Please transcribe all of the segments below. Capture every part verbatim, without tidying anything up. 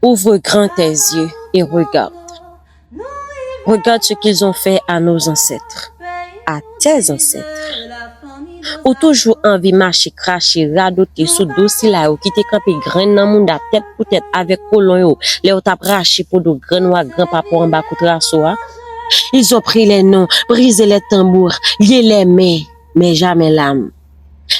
Ouvre grand tes yeux et regarde. Regarde ce qu'ils ont fait à nos ancêtres, à tes ancêtres. Ou toujou anvi mache krache, radote sou do sila yo ki te kanpe grenn nan mouda tèt pou tèt avèk kolon yo lè yo t ap rache podo grenn wa granpapa w anba kout raso a? Ils ont pris les noms, brisé les tambours, lié les mains, mais jamais l'âme.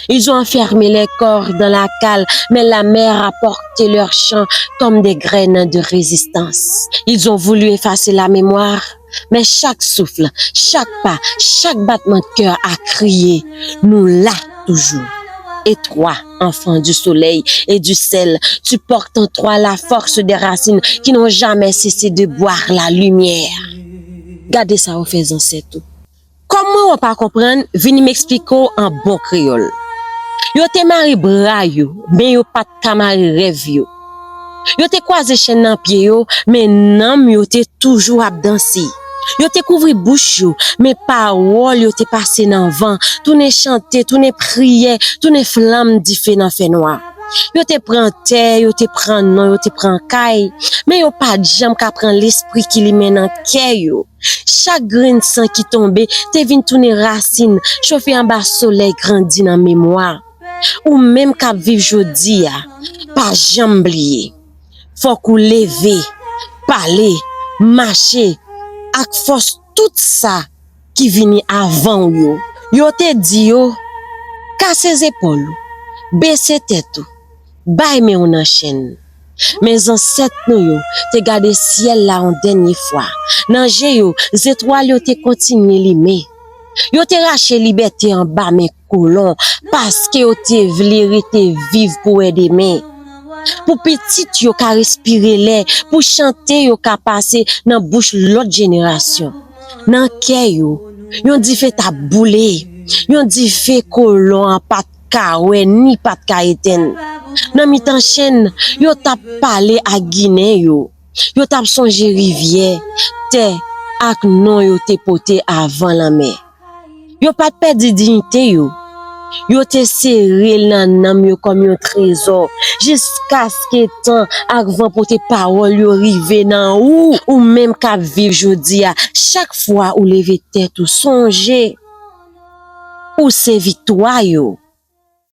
Ils ont enfermé les corps dans la cale, mais la mer a porté leurs chants comme des graines de résistance. Ils ont voulu effacer la mémoire, mais chaque souffle, chaque pas, chaque battement de cœur a crié, nous là toujours. Et toi, enfant du soleil et du sel, tu portes en toi la force des racines qui n'ont jamais cessé de boire la lumière. Gade sa yo fè zansèt ou. Kòm mwen w pa konprann, vini m eksplike w an bon kreyòl. Yo te mare bra yo, men yo pa t ka mare rèv yo. Yo te kwaze chenn nan pye yo, men nanm yo te toujou ap danse. Yo te kouvri bouch yo, men pawòl yo te pase nan van, tounen chante, tounen priyè, tounen flanm dife nan fènwa. Yo te pran tè, yo te pran non, yo te pran kay, men yo pa t janm ka pran lespri ki limen nan kè yo. Chak grenn san ki tonbe te vin tounen rasin, chofe anba solèy, grandi nan memwa. Ou menm k ap viv jodi a, pa janm bliye. Fòk ou leve, pale, mache ak fòs tout sa ki vini avan w yo. Yo te di yo, kase zepòl ou, bese tèt ou, bay men w nan chenn. Men zansèt nou yo te gade syèl la yon dènye fwa. Nan je yo, zetwal yo te kontinye limen. Yo te rache libète anba men kolon, paske yo te vle rete viv pou wè demen. Pou pitit yo ka respire lè, pou chante yo ka pase nan bouch lòt jenerasyon. Nan kè yo, yon dife t ap boule, yon dife kolon an pa t ka wè ni pa t ka etenn. Nan mitan chenn, yo t ap pale ak Ginen yo. Yo t ap sonje rivyè, tè ak non yo te pote avan lanmè. Yo pa t pèdi diyite yo. Yo te sere l nan nanm yo kòm yon trezò, jiskaske tan ak van pote pawòl yo rive nan ou. Ou menm k ap viv jodi a, chak fwa ou leve tèt ou, sonje, ou se viktwa yo.